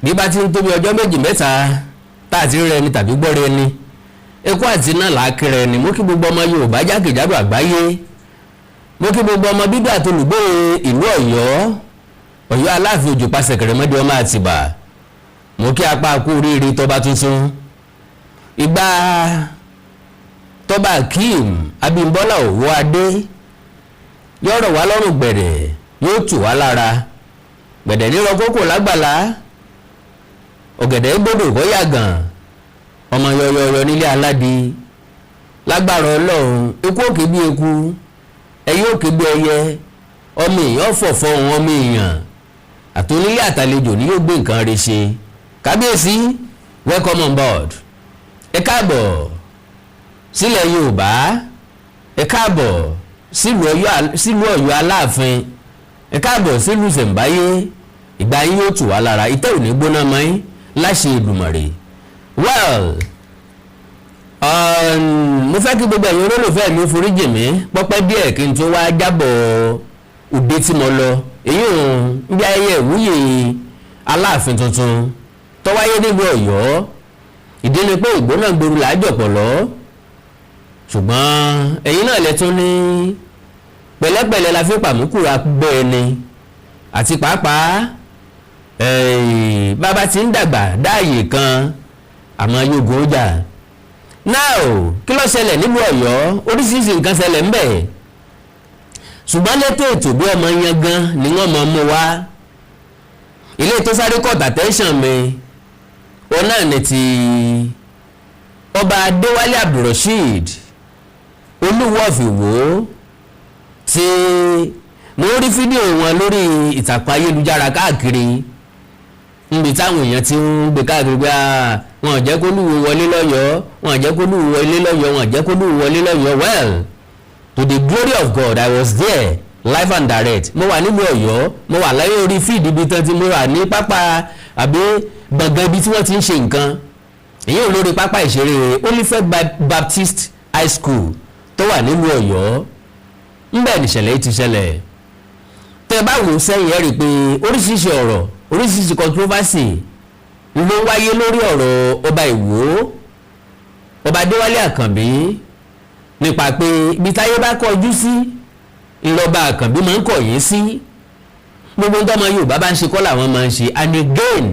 Bí bá ti ń tóbi ọjọ́ 2, 3 tá a ti rí ẹni tàbí gbọ́rọ̀ ẹni, ekú àti náà làákìrẹ ẹni. Mo kí gbogbo ọmọ Yorùbá jákèjádò àgbáyé. Mo kí gbogbo ọmọ bíbí àtolùgbé ìlú Ọ̀yọ́, Ọ̀yọ́ Aláàfin Òjò pàṣẹ kẹrẹmọdé ọmọ Àtìbà. Mo kí apá kú oríire tọba tuntun, ìgbà tọba Akeem Abímbọ́lá Òwò Adé yọ̀rọ̀ wá lọ́rùn gbẹ̀rẹ̀, yóò tù wá lára gbẹ̀dẹ̀ nírọ̀ kókò lágbàlá ọ̀gẹ̀dẹ̀ gbọ́dọ̀ kọ́ yàgàn ọmọ yọyọyọ nílé aládì. Lágbára Ọlọ́run, eku òkè bí eku, ẹyẹ òkè bí ẹyẹ, ọmọ èèyàn fọ̀fọ̀ ohun ọmọ èèyàn àtònílé àtàlejò ni yóò gbé nǹkan rẹ̀ ṣe. Kábíyèsí, welcome on board. Ẹ káàbọ̀ sílẹ̀ Yorùbá, ẹ káàbọ̀ sílùú Ọ̀yọ́ Aláàfin, ẹ káàbọ̀ sílùú Ṣẹ̀ǹbáyé. Ìgbà yín yóò tù wá lára, ìtẹ́ ò ní gbóná mọ́ yín láṣẹ Èdùmàrè. Well, mo fẹ́ kí gbogbo ẹ̀yin olólùfẹ́ mi foríjì mí pọ́pẹ́ díẹ̀ kí n tó wá jábọ̀ òde tí mo lọ, èyí ò ń bí ayẹyẹ ìwúyè Aláàfin tuntun tó wáyé nílùú Ọ̀yọ́. Ìdí ni pé ìgbóná gbòòrò làájọpọ̀ lọ, ṣùgbọ́n ẹ̀yin náà lẹ tún ní pẹ̀lẹ́pẹ̀lẹ́ la fi pàmùkùrà bẹ́ẹ̀ ni, àti pàápàá bàbá tí ń dàgbà dáàyè kan àmọ́ yóò ó jà. Now, kí ló ṣẹlẹ̀ nílùú Ọ̀yọ́? Oríṣiríṣi nǹkan ṣẹlẹ̀ ńbẹ̀, ṣùgbọ́n létò ètò bí ọmọ yẹn gan ni wọ́n mọ̀ mú wá. Ilé tó sáré caught attention mi, òun náà ní ti Ọba Adéwálé Abdulrasheed, Olúwo of Ìwó, tí mo rí fídíò wọn lórí ìtàkùn ayélujára káàkiri, níbi táwọn èèyàn ti ń gbé káàkiri pé wọn ò jẹ́ kó lúwo wọlé lọ́yọ̀ọ́, wọn ò jẹ́ kó lúwo wọlé lọ́yọ̀ọ́, wọn ò jẹ́ kó lúwo wọlé lọ́yọ̀ọ́. Well, to the glory of God, I was there live and direct. Mo wà nílùú Ọ̀yọ́, mo wà láyé orí field ibi tán tí mo wà ní pápá àbí gbọ̀ngàn ibi tí wọ́n ti ń ṣe nǹkan, èyí ò lórí pápá ìṣeré Olifed Baptist High School tó wà nílùú Ọ̀yọ́. Ńbẹ̀ nìṣẹ̀lẹ̀ yìí ti ṣẹlẹ̀. Tẹ́ bá wò sẹ́yìn, ẹ rí i pé oríṣiríṣi ọ̀rọ̀, oríṣiríṣi controversy ló wáyé lórí ọ̀rọ̀ ọba Ìwó, Ọba Adéwálé Àkànbí, nípa pé ibi táyé bá kọjú sí ìrọba Àkànbí máa ń kọ̀yìn sí. Gbogbo ntọ́mọ Yorùbá bá ń ṣe kọ́ làwọn máa ń ṣe. And again,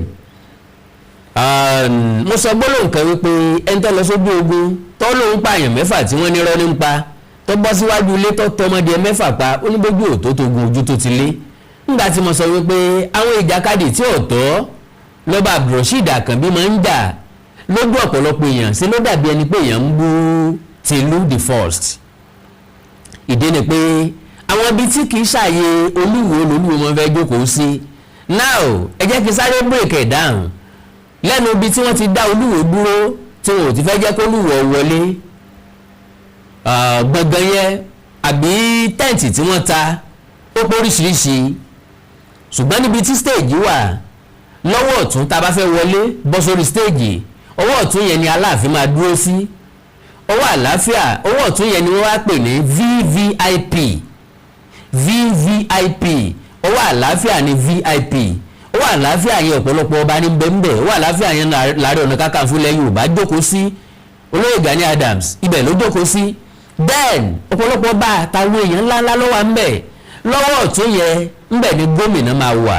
mo sọ gbólóhùn kan wípé ẹni tó lọ sójú ogun tó lóun pààyàn 6 tí wọ́n ní rọ́ ní ń pa, tó bọ́ síwájú ilé tó tọmọdé 6 pa, ó ní bójú òtó tó gun ojú tó ti lé. Nígbà tí mo sọ wípé àwọn ìjàkadì tí ò tọ́ lọ́ba Abdulrasheed Àkànbí máa ń jà lójú ọ̀pọ̀lọpọ̀ èèyàn sí, ló dàbí ẹni pé èèyàn ń bú Tìlú the First. Ìdí ni pé àwọn ibi tí kì í ṣàyè Olúwo lolúwo máa fẹ́ jókòó sí. Now, ẹ jẹ́ kí sáré break it down. Lẹ́nu ibi tí wọ́n ti dá Olúwo dúró, tí wọn ò ti fẹ́ jẹ́ kó Olúwo wọlé, gbọ̀ngàn yẹn àbí tent tí wọ́n ta ó pé oríṣiríṣi, ṣùgbọ́n níbi tí stage wà lọ́wọ́ ọ̀tún, tá a bá fẹ́ wọlé bọ́ sórí stage, ọwọ́ ọ̀tún yẹn ni Aláàfin máa dúró sí, ọwọ́ àlàáfíà. Ọwọ́ ọ̀tún yẹn ni wọ́n wá pè ní VVIP. VVIP, ọwọ́ àlàáfíà ni VIP. Ọwọ́ àlàáfíà yẹn, ọ̀pọ̀lọpọ̀ ọba ní bẹ́ńbẹ́. Ọwọ́ àlàáfíà yẹn l'Ààrẹ Ọ̀nà Kakanfò ilẹ̀ Yorùbá jókòó sí, Olóyè Gani Adams, ibẹ̀ ló jókòó sí. Then ọ̀pọ̀lọpọ̀ ọba àtàwọn èèyàn ńláńlá ló wà ńbẹ̀. Lọ́wọ́ ọ̀tún yẹn, ńbẹ̀ ni gómìnà máa wà.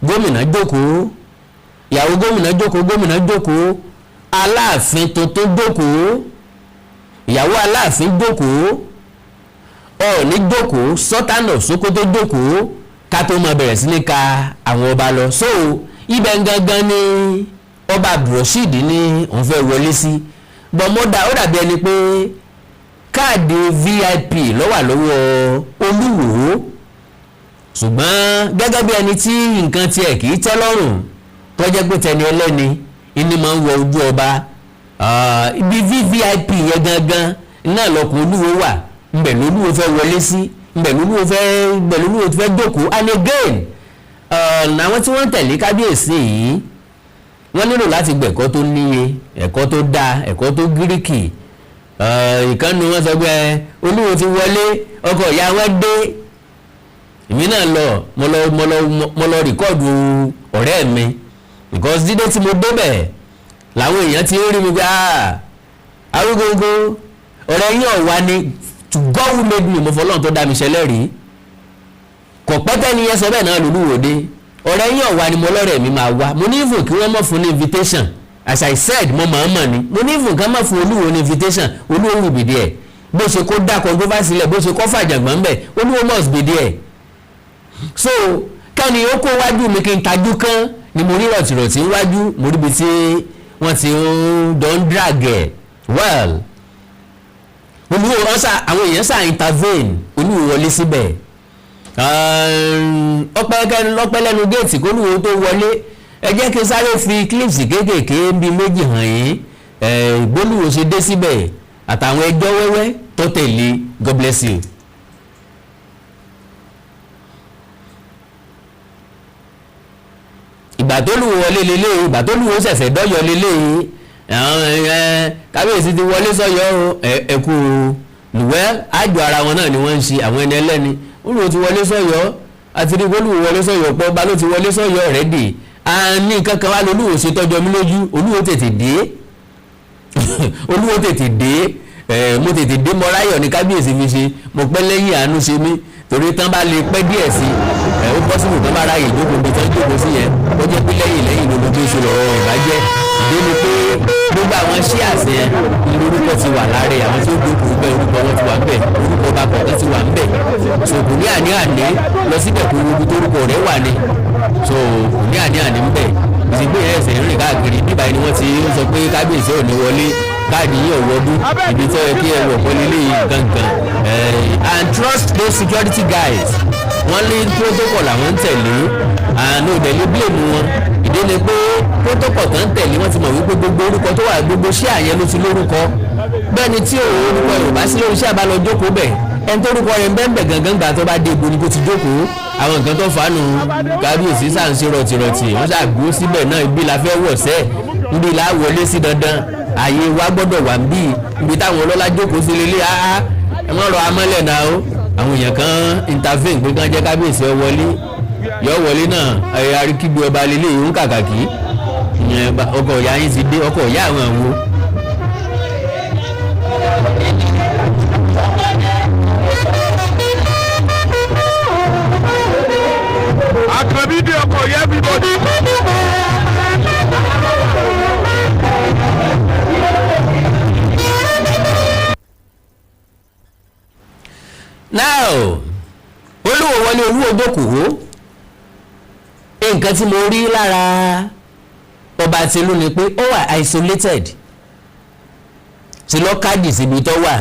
Gómìnà jókòó, ìyàwó gómìnà jókòó, gómìnà jókòó, Aláàfin tuntun jókòó, ìyàwó Aláàfin jókòó, Ọọ̀ni jókòó, Sultan of Sokoto jókòó, ká tó máa bẹ̀rẹ̀ sí ní ka àwọn ọba lọ. So ibẹ̀ gangan ni Ọba Abdulrasheed ní òun fẹ́ wọlé sí bọ̀mọ́dà. Ó dàbí ẹni pé káàdì VIP ló wà lọ́wọ́ Olúwo, ṣùgbọ́n gẹ́gẹ́ bí ẹni tí nǹkan tiẹ̀ kì í tẹ́ lọ́rùn, tó jẹ́ pé tẹni ẹlẹ́ni ìní máa ń wọ ojú ọba, ibi VVIP yẹn gangan náà lọkùn Olúwo wà. Ńbẹ̀ lolúwo fẹ́ wọlé sí, ńbẹ̀ lolúwo fẹ́ jókòó. And again, àwọn tí wọ́n ń tẹ̀lé kábíyèsí yìí, wọ́n nílò láti gbẹ̀kọ́ tó níye, ẹ̀kọ́ tó dáa, ẹ̀kọ́ tó gíríkì. Ìkànnì wọn sọ pé Olúwo ti wọlé, ọkọ̀ ìyá wọn dé. Èmi náà lọ, mo lọ record ọ̀rẹ́ mi, because dídé tí mo débẹ̀ làwọn èèyàn ti ń rí mi pé, "Ah, Awikonko, ọ̀rẹ́ yín ọ̀wá ni." To God who made me, mo fọlọ́run tó dá mi ṣẹlẹ̀ rí, kò pẹ́tẹ́ ni yẹn sọ bẹ́ẹ̀ náà lolúwòde. "Ọ̀rẹ́ yín ọ̀wá ni." Mo lọ́rẹ̀ mi máa wá. Mo ní ìfò kí wọ́n mọ̀ fún ní invitation. As I said, mo mọ̀ ọ́n mọ̀ ni. Mo ní ìfò kí wọ́n mọ̀ fún olúwo ní invitation. Olúwo will be there. Bó ṣe kó dá controversy sílẹ̀, bó ṣe kó fàjàgbọ́n bẹ̀, olúwo must be there. So kẹ́ni ó kó wájú mi kí n tajú kán ni mo rí rọ̀tìrọ̀tì wájú. Mo ríbi tí wọ́n ti ń don drag ẹ̀. Well, olúwo ọ̀sà, àwọn èèyàn sà intervene, olúwo wọlé síbẹ̀. Ọpẹ́ lẹ́nu géètì kólúwo tó wọlé. Ẹ jẹ́ kí n sáré fi clips kéékèèké bíi méjì hàn yín, gbólúwo ṣe dé síbẹ̀ àtàwọn ẹjọ́ wẹ́wẹ́ tó tẹ̀lé. God bless you. Ìgbà tó lù wọlé lélẹ́yìí, ìgbà tó lù wọ́n ṣẹ̀ṣẹ̀ dọ́yọ̀ lélẹ́yìí. Kábíyèsí ti wọlé sọ́yọ́ ẹ̀kú lùwẹ́ àjọ ara wọn náà ni wọ́n ń ṣe àwọn ẹni ẹlẹ́ni. Olùwò ti wọlé sọ́yọ́, àti rí olùwò wọlé sọ́yọ́ pọ̀ bá ló ti wọlé sọ́yọ́ rẹ̀ dì á ní kankan wá lolúwo ṣe tọ́jọ́ mi lójú. Olúwo tètè dé, olúwo tètè dé. Mo tètè dé, mo ráyọ̀ ní kábíyèsí fi ṣe. Mo pẹ́ lẹ́yìn, àánú ṣe mí, torí tán bá lè pẹ́ díẹ̀ sí ẹ, ó possible tán bá ráyè jókòó bí tán jókòó sí yẹn, ó jẹ́ pé lẹ́yìn lẹ́yìn ló lójú ìṣòro ọ̀rọ̀ ìbàjẹ́. Ìdí ni pé gbogbo àwọn chairs yẹn ní orúkọ ti wà lára àwọn tí ó jókòó bẹ́ẹ̀, orúkọ wọn ti wà ńbẹ̀, orúkọ ọba kọ̀ọ̀kan ti wà ńbẹ̀. So kò ní àní àní lọ síbẹ̀ kó gbogbo torúkọ rẹ̀ wà ní. So kò ní àní àní ńbẹ̀. Ìsìnkú yẹn ẹsẹ̀ ń rìn káàkiri nígbà yìí ni wọ́n ti ń sọ pé kábíyèsí ò ní wọlé, káàdì yìí ọ̀wọ́dún, ibi tó yẹ kí ẹ wọ̀ kọ́lé lè gangan. And trust those security guys, wọ́n ní protocol àwọn ń tẹ̀lé, and ó dẹ̀ lè blame wọn. Ìdí ni pé protocol tó ń tẹ̀lé, wọ́n ti mọ̀ wípé gbogbo orúkọ tó wà, gbogbo chair yẹn ló ti lórúkọ. Bẹ́ẹ̀ ni tí òun orúkọ Yorùbá sí lórí iṣẹ́ àbálọ jókòó bẹ̀, ẹni tó orúkọ rẹ̀ ń bẹ́ẹ̀ bẹ̀ gangan gbà tó bá dé ibo ni kò ti jókòó. Àwọn nǹkan tó fàánu kábíyèsí sà ń ṣe rọ̀tìrọ̀tì, wọ́n ṣàgbó síbẹ̀ náà. Ibi la fẹ́ wọ̀ sẹ́, ibi la wọlé sí dandan, ààyè wa gbọ́dọ̀ wà ń bí ibi táwọn ọlọ́lá jókòó sí lélẹ̀. Áá, ẹ má rọ amọ́lẹ̀ náà o. Àwọn èèyàn kan intervene pé kán jẹ́ kábíyèsí ọ wọlé, yọ wọlé náà. Ẹ aríkígbé ọba lélẹ̀ yìí ń kàkàkí, ọkọ̀ ìyá yín ti dé, ọkọ̀ ìyá àwọn àwọn. Àkànbí dé, ọkọ̀ yẹ everybody. Now, olúwo wọlé, olúwo jókòó. Nǹkan tí mo rí lára ọba tìlú ni pé ó wà isolated, tí lọ káàdì síbi tó wà,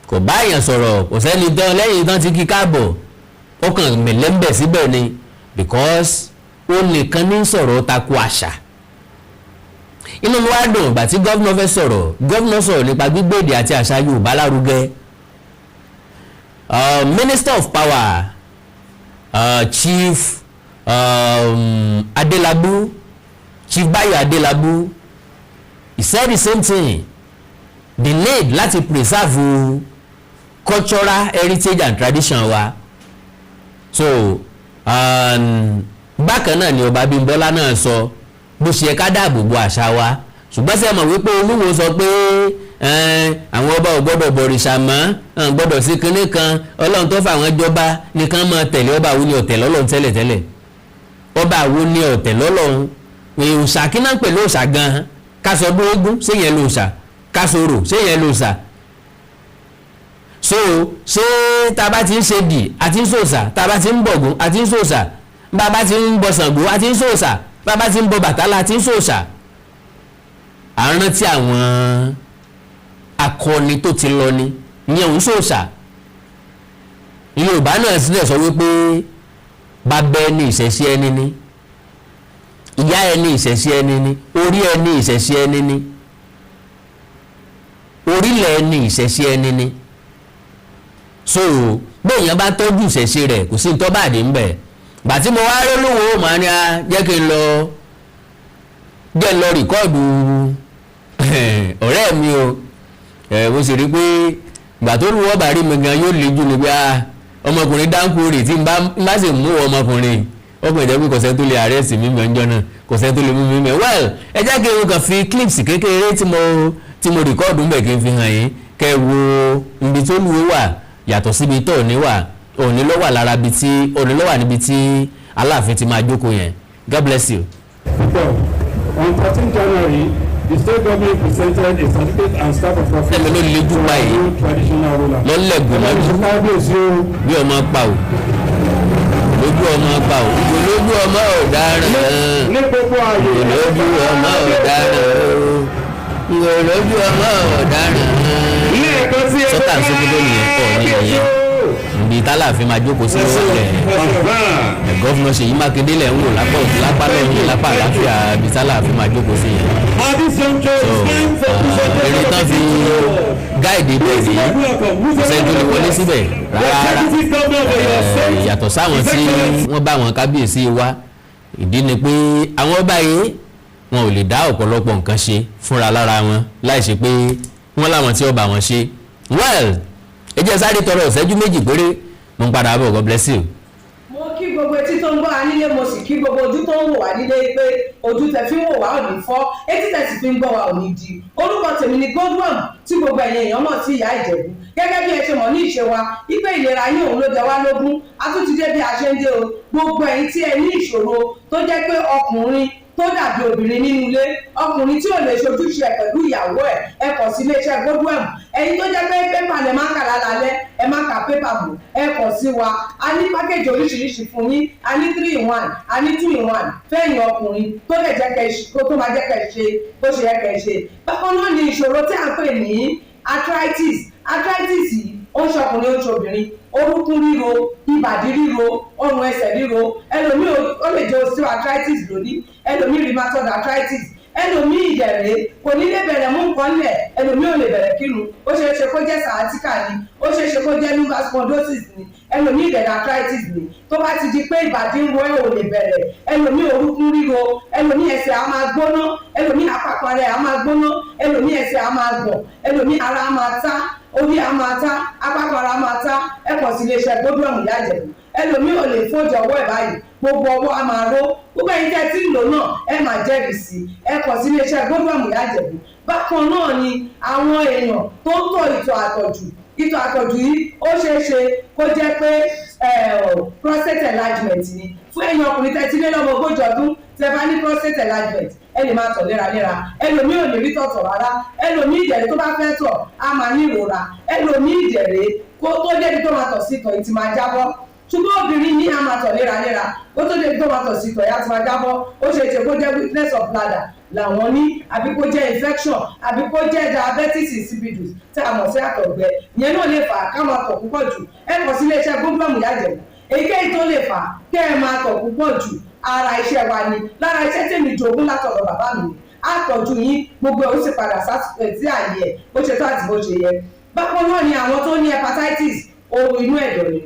kò bá èèyàn sọ̀rọ̀, kò sẹ́ni tán lẹ́yìn tán ti kí káàbọ̀. Ó kàn mẹ̀lẹ́ńbẹ̀ síbẹ̀ ni, because ó nìkan ní sọ̀rọ̀ tako àṣà. Inú mi wá dùn ìgbà tí governor fẹ́ sọ̀rọ̀. Governor sọ̀rọ̀ nípa gbígbé èdè àti àṣà Yorùbá lárugẹ. Minister of Power, Chief Adelabu, Chief Bayo Adelabu, he said the same thing, the need láti preserve cultural heritage and tradition wa. So bákan náà ni ọba Abímbọ́lá náà sọ bó ṣe yẹ ká dáàbò bo àṣà wa. Ṣùgbọ́n ṣé mọ̀ wípé olúwo sọ pé àwọn ọba ò gbọ́dọ̀ bọ̀rìṣà mọ́, gbọ́dọ̀ sí kinní kan, ọlọ́run tó fà wọ́n jọba nìkan máa tẹ̀lé. Ọba wo ni ọ̀tẹ̀ lọ́lọ́run tẹ́lẹ̀tẹ́lẹ̀? Ọba wo ni ọ̀tẹ̀ lọ́lọ́run? Òòṣà kí náà ń pè lóòṣà gan-an? Kásọdún ogún, ṣé yẹn lóòṣà? Kásòrò, ṣé yẹn lóòṣà? So ṣé tá a bá ti ń ṣe dì àti ń sòòṣà, tá a bá ti ń bọ̀gún àti ń sòòṣà, bá a bá ti ń bọ Ṣàngó àti ń sòòṣà, bá a bá ti ń bọ Bàtálá àti ń sòòṣà? À ń rántí àwọn akọni tó ti lọ ni, ìyẹn òun sòòṣà. Yorùbá náà sílẹ̀ sọ wípé bàbá ẹni ìṣẹ̀ṣe ẹni ni, ìyá ẹni ìṣẹ̀ṣe ẹni ni, orí ẹni ìṣẹ̀ṣe ẹni ni, orílẹ̀ ẹni ìṣẹ̀ṣe ẹni ni. So bóyá bá tọ́jú ìṣẹ̀ṣe rẹ̀, kò sí ní tọ́ bá dé ńbẹ̀. Gbà tí mo wá rí olówó, màá ní a jẹ́ kí n lọ, jẹ́ n lọ record ọ̀rẹ́ mi o. Ẹ̀ mo sì rí pé gbà tó lù wọ́ bá rí mi gan yóò le jù ní pé a Ọmọkùnrin dáńkù rè tí n bá sì mú ọmọkùnrin ọkùnrin jẹ́ pé kò sẹ́ni tó lè arrest mi mẹ́ ńjọ́ náà, kò sẹ́ni tó lè mú mi mẹ́. Well, ẹ jẹ́ kí n kàn fi clips kékeré tí mo record mbẹ̀ kí n fi hàn yín, kẹ́ ẹ wo ibi tó lu wà yàtọ̀ síbi tó òní wà. Òní ló wà lára ibi tí òní ló wà níbi tí Aláàfin ti máa jókòó yẹn. God bless you. On 13 January, the state government presented a certificate and staff of office Ẹ̀mí ló le jù to báyìí. our new traditional ruler. Lọ́lẹ́gùn mọ́jú. Kábíyèsí o. Bí ọmọ pa ò lójú ọmọ pa ò, ìgò lójú ọmọ ọ̀daràn. Ní gbogbo ààyè. Ìgò lójú ọmọ ọ̀daràn, ìgò lójú ọmọ ọ̀daràn. Ní ẹ̀kan sí ẹgbẹ́. Sultan Sokoto nìyẹn, Ọọ̀ni nìyẹn, ibi tálàfin máa jókòó sí lọ́wọ́ ẹ̀. Governor Ṣèyí Mákindé lẹ̀ ń wò lápá òtún, lápá lọ́hùn, lápá àlàáfíà, ibi tálàfin máa jókòó sí yẹn. At this juncture, So it's time for eré tán fi guide ibẹ̀ nìyí, kò sẹ́ni tó lè wọlé síbẹ̀ rárá yàtọ̀ sáwọn tí wọ́n bá wọn kábíyèsí wa. Ìdí ni pé àwọn ọba yìí, wọn ò lè dá ọ̀pọ̀lọpọ̀ nǹkan ṣe fúnra lára wọn láì ṣe pé wọ́n láwọn tí ó bá wọn ṣe. Well, ẹ jẹ́ sáré tọrọ ìṣẹ́jú 2 péré, mo ń padà bọ̀. God bless you. Mo kí gbogbo etí tó ń gbọ́ wa nílé, mo sì kí gbogbo ojú tó ń wò wá nílé pé ojú tẹ fi ń wò wá ò ní fọ́, etí tẹ sì fi ń gbọ́ wa ò ní di. Orúkọ tèmi ni Godwin, tí gbogbo ẹ̀yin èèyàn mọ̀ sí Ìyá Ìjẹ̀bú. Gẹ́gẹ́ bí ẹ ṣe mọ̀ ní ìṣe wa ipe ìlera yín òun ló jẹ wá lógún, a tún ti dé bí a ṣe ń dé o. Gbogbo ẹ̀yin tí ẹ ní ìṣòro tó jẹ́ pé ọkùnrin tó dàbí obìnrin nínú ilé, ọkùnrin tí ò lè ṣojúṣe ẹ pẹ̀lú ìyàwó ẹ̀, ẹ kàn sí iléeṣẹ́ Godwin. Ẹ̀yin tó jẹ́ pé pépà lẹ máa ń kà lálálẹ́, ẹ má ka pépà mọ́, ẹ kàn sí wa. A ní package oríṣiríṣi fún yín. A ní three in one, a ní two in one fẹ́yìn ọkùnrin tó lè jẹ́ kẹ́ kó tó máa jẹ́ kẹ́ ṣe bó ṣe yẹ kẹ́ ṣe. Bákan náà ni ìṣòro tí à ń pè ní arthritis. Arthritis yìí, ó ń ṣọkùnrin, ó ń ṣobìnrin. Orúnkún ríro, ìbàdí ríro, ọrùn ẹsẹ̀ ríro. Ẹlòmíì ó lè jẹ́ osteoarthritis lónìí, ẹlòmíì rheumatoid arthritis, ẹlòmíì ìdẹ̀rẹ̀ kò ní lè bẹ̀rẹ̀ mú nǹkan lẹ̀, ẹlòmíì ò lè bẹ̀rẹ̀ kírun. Ó ṣeé ṣe kó jẹ́ sciatica ni, ó ṣeé ṣe kó jẹ́ lumbar spondylosis ni, ẹlòmíì ìdẹ̀rẹ̀ arthritis ni. Tó bá ti di pé ìbàdí ń ro ẹ̀, ò lè bẹ̀rẹ̀, ẹlòmíì orúnkún ríro, ẹlòmíì ẹsẹ̀ á máa gbóná, ẹlòmíì àpapọ̀ rẹ̀ á máa gbóná, ẹlòmíì ẹsẹ̀ á máa gbọ̀n, ẹlòmíì ara á máa tá, orí á máa tá, apákan ara máa tá, ẹ kàn sí iléeṣẹ́ Godwin Ìyá Ìjẹ̀bú. Ẹlòmíì ò lè fọ́jọ ọwọ́ ẹ̀ báyìí, gbogbo ọwọ́ á máa ró. Gbogbo ẹ̀yin tẹ́ tí ń lò náà, ẹ máa jẹ́rìí sí i. Ẹ kàn sí iléeṣẹ́ Godwin Ìyá Ìjẹ̀bú. Bákan náà ni àwọn èèyàn tó ń tọ̀ ìtọ̀ àtọ̀jù. Ìtọ̀ àtọ̀jù yìí, ó ṣeé ṣe kó jẹ́ pé prostate enlargement ni. Fún ẹ̀yin ọkùnrin tẹ́ ti lé lọ́mọ 40 ọdún, tẹ́ bá ní prostate enlargement, ẹ lè máa tọ̀ léraléra. Ẹlòmíì ò lè rí tọ̀tọ̀ rárá. Ẹlòmíì ìdẹ̀rẹ̀, tó bá fẹ́ tọ̀, á máa ní ìrora. Ẹlòmíì ìdẹ̀rẹ̀, kó tó débi tó máa tọ̀ sí, tọ̀ ìtì máa jábọ́. Ṣùgbọ́n obìnrin ní a máa tọ̀ léraléra, kó tó débi tó máa tọ̀ sí, tọ̀ ya ti máa jábọ́. Ó ṣe é ṣe kó jẹ́ weakness of bladder làwọn ní, àbí kó jẹ́ infection, àbí kó jẹ́ diabetes insipidus tí a mọ̀ sí àtọ̀gbẹ. Ìyẹn náà lè fà á ká máa tọ̀ púpọ̀ jù. Ẹ kàn sí iléeṣẹ́ Godwin Ìyá Ìjẹ̀bú. Èyíkéyìí tó lè fà á kẹ́ ẹ máa tọ̀ púpọ̀ jù, ara iṣẹ́ wa ni. Lára iṣẹ́ tèmi jogún látọ̀dọ̀ bàbá mi ni àtọ̀jú yín, gbogbo ẹ̀ ó sì padà sí àyè ẹ̀ bó ṣe tó àti bó ṣe yẹ. Bákan náà ni àwọn tó ní hepatitis, ooru inú ẹ̀dọ̀ ni.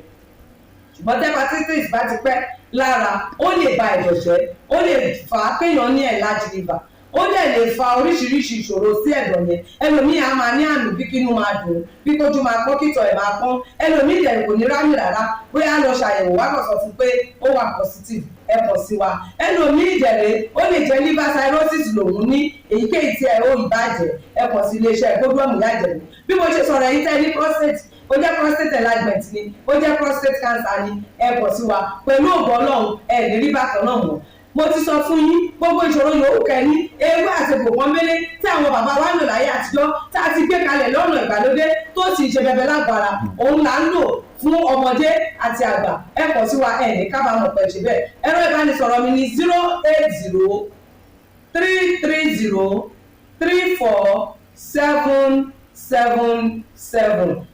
Ṣùgbọ́n tí hepatitis bá ti pẹ́ lára, ó lè ba ẹ̀dọ̀ jẹ́, ó lè fà á kéèyàn ní enlarged liver, ó dẹ̀ lè fa oríṣiríṣi ìṣòro sí ẹ̀dọ̀ yẹn. Ẹlòmíì á máa ní àmì bí kínú máa dùn, bí kójú máa pọ́n, kítọ̀ ẹ̀ máa pọ́n. Ẹlòmíì dẹ̀ kò ní rámì rárá, bóyá lọ ṣàyẹ̀wò wá kàn sọ fún pé ó wà positive. Ẹ kàn sí wa. Ẹlòmíì dẹ̀rẹ̀, ó lè jẹ́ liver cirrhosis lòun ní. Èyíkéyìí tí ẹ ó ìbàjẹ́, ẹ kàn sí iléeṣẹ́ Godwin Ìyá Ìjẹ̀bú. Bí mo ṣe sọ̀rọ̀ yìí, tẹ́ ní prostate, ó jẹ́ prostate enlargement ni, ó jẹ́ prostate cancer ni, ẹ kàn sí wa. Pẹ̀lú ògbọ́n Ọlọ́run, ẹ ní rí bákan náà mọ́. Mo ti sọ fún yín, gbogbo ìṣòro yòówù kẹ́ni, ewé àti pòpọ́nbélé tí àwọn bàbá wa ń lò láyé àtijọ́, tá a ti gbé kalẹ̀ lọ́nà ìgbàlódé tó sì ṣe bẹbẹ lágbára, òun là ń lò fún ọmọdé àti àgbà. Ẹ kàn sí wa, ẹ ní kábàámọ̀ pẹ̀ ṣe bẹ́ẹ̀. Ẹ̀rọ ìbánisọ̀rọ̀ mi ní 08033034777,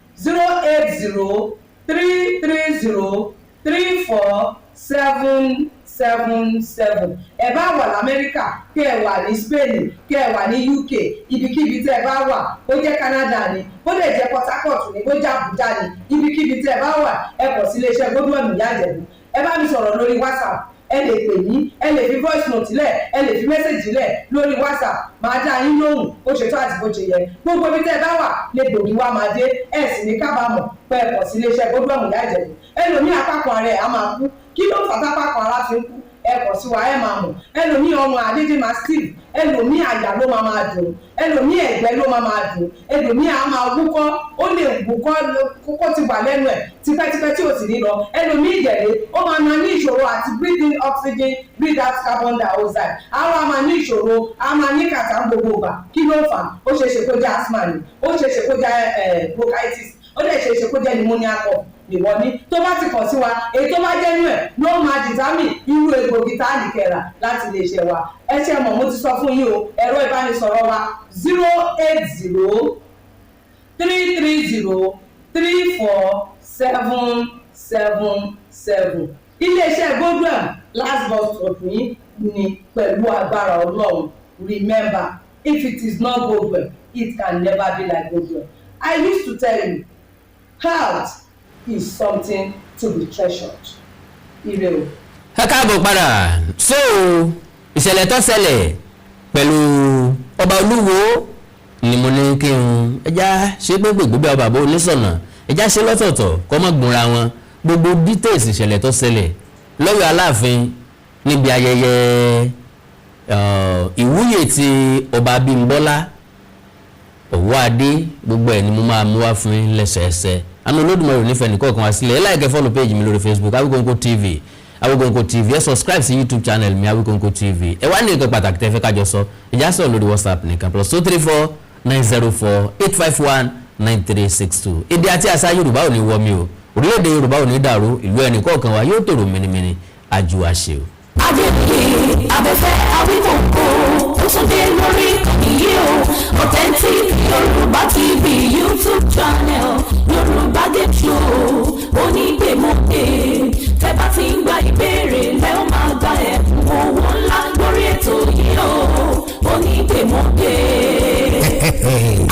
08033034777. Ẹ bá wà lamẹ́ríkà, kẹ́ ẹ wà ní Spain, kẹ́ ẹ wà ní UK, ibikíbi tẹ́ ẹ bá wà, bó jẹ́ Canada ni, bó lè jẹ́ Port Harcourt ni, bó jẹ́ Abuja ni, ibikíbi tẹ́ ẹ bá wà, ẹ kàn sí iléeṣẹ́ Godwin Ìyá Ìjẹ̀bú. Ẹ bá mi sọ̀rọ̀ lórí WhatsApp. Ẹ lè pè mí, ẹ lè fi voice note lẹ̀, ẹ lè fi message lẹ̀ lórí WhatsApp, máa dá yín lóhùn bó ṣe tó àti bó ṣe yẹ. Gbogbo ibi tẹ́ ẹ bá wà lè gbòógì wá máa dé. Ẹ sì ní kábàámọ̀ pé ẹ kàn sí iléeṣẹ́ Godwin Ìyá Ìjẹ̀bú. Ẹlòmíì, apákan ara ẹ̀ á máa kú. Kí ló fà tápákan ara fi ń kú? Ẹ kàn sí wa, ẹ máa mọ̀. Ẹlòmíì, ọrùn àdédé máa stiff. Ẹlòmíì, àyà ló máa máa dùn. Ẹlòmíì, ẹ̀gbẹ́ ló máa máa dùn. Ẹlòmíì á máa wúkọ́, ó lè wúkọ́ kókó ti wà lẹ́nu ẹ̀ tipẹ́tipẹ́ tí ò sì ní lọ. Ẹlòmíì ìjẹ̀lẹ̀, ó máa máa ní ìṣòro àti breathe in oxygen, breathe out carbon dioxide. Á wá máa ní ìṣòro, á máa ní kàtà gbogbo ìgbà. Kí ló fà á? Ó ṣeé ṣe kó jẹ́ asthma ni, ó ṣeé ṣe kó jẹ́ bronchitis, ó dẹ̀ ṣeé ṣe kó jẹ́ pneumonia cough ìwọ ní. Tó bá ti kàn sí wa, èyí tó bá jẹ́ inú ẹ̀ ló máa determine irú egbògi tá a lè kẹ̀rà láti lè ṣe wa. Ẹ ṣe mọ̀, mo ti sọ fún yín o. Ẹ̀rọ ìbánisọ̀rọ̀ wa, 08033034777. Iléeṣẹ́ Godwin, last bus stop yín ni pẹ̀lú agbára Ọlọ́run. Remember, if it is not Godwin, it can never be like Godwin. I used to tell you, health is something to be treasured. Ire o. Ẹ káàbọ̀ padà. So ìṣẹ̀lẹ̀ tó ṣẹlẹ̀ pẹ̀lú ọba Olúwo ni mo ní kí n ẹja ṣe gbégbé gbé ọba bàbá onísọ̀nà, ẹja ṣe lọ́tọ̀ọ̀tọ̀ kọ́ mọ́ gbọ́nra wọn. Gbogbo details ìṣẹ̀lẹ̀ tó ṣẹlẹ̀ lọ́yọ̀ Aláàfin níbi ayẹyẹ ìwúyè ti ọba Abímbọ́lá Ọ̀wọ́adé, gbogbo ẹ̀ ni mo máa mú wá fún yín lẹ́sẹẹsẹ. Àánú Olódùmarè ò nífẹ̀ẹ́ nìkọ̀ọ̀kan wá sílẹ̀. Ẹ like, follow page mi lórí Facebook, Awikonko TV, Awikonko TV. Ẹ subscribe sí YouTube channel mi, Awikonko TV. Ẹ wá ní nǹkan pàtàkì tẹ́ fẹ́ kájọ sọ, ìjà sọ̀rọ̀ lórí WhatsApp nìkan, +2349048519362. Èdè àti àṣà Yorùbá ò ní wọ mi o. Orílẹ̀-èdè Yorùbá ò ní dàrú. Ìlú ẹnì kọ̀ọ̀kan wa yóò tòrò mìnìmìnì. Àjùwàṣe o. Adébíyì Abẹ́fẹ́ Awíkòǹkò ó tún dé lórí ìkànnì yìí o. Authentic Yorùbá TV YouTube channel, Yorùbá Game Show onígbèmọ̀dé. Tẹ́ bá ti ń gba ìbéèrè lẹ́ ó máa gba ẹ̀bùn owó ńlá lórí ètò yìí o, onígbèmọ̀dé.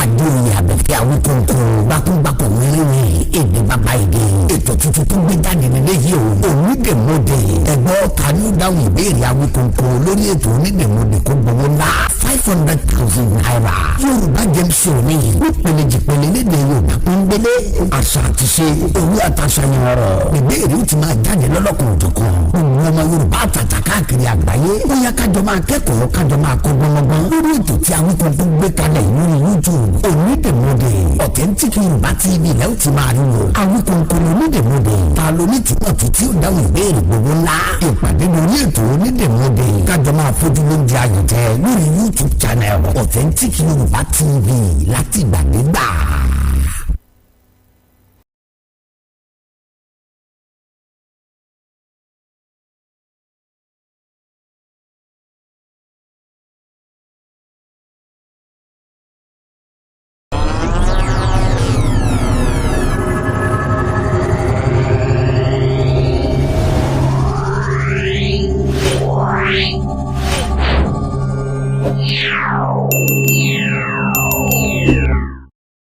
Adéoyè Abẹ́fẹ́ Awíkóńkó gbákúngbákò wíríwì, èdè bàbá èdè, ètò tuntun tó gbé jáde nílé yìí o, Onídèmọdè. Ẹgbọ́, ta ni ó dáhùn ìbéèrè Awíkóńkó lórí ètò Onídèmọdè kó gbowó ńlá, ₦500,000? Yorùbá Game Show ní nípele jìpele lédè Yorùbá pọ́nbélé, àṣà àti ṣe, òwe àtàṣàyàn ọ̀rọ̀, ìbéèrè ó ti máa jáde lọ́lọ́kan òjọ̀kan. Gbogbo ọmọ Yorùbá àtàtà káàkiri àgbáyé, ó yá, kájọ máa kẹ́kọ̀ọ́, kájọ máa kọ́ gbọ́ngbọ́n lórí ètò tí Awíkóńkó gbé kalẹ̀ lórí YouTube, Onídèmọdè. Authentic Yorùbá TV lẹ́wọ̀n ti máa rí wo. Awíkóńkó lónídèmọdè. Ta ló ní túmọ̀ títí ó dáhùn ìbéèrè gbogbo ńlá? Ìpàdé lórí ètò Onídèmọdè, kájọ máa fojú lóúnjẹ ayọ̀ jẹ lórí YouTube channel Authentic Yorùbá TV láti gbàdégbà. Yeah.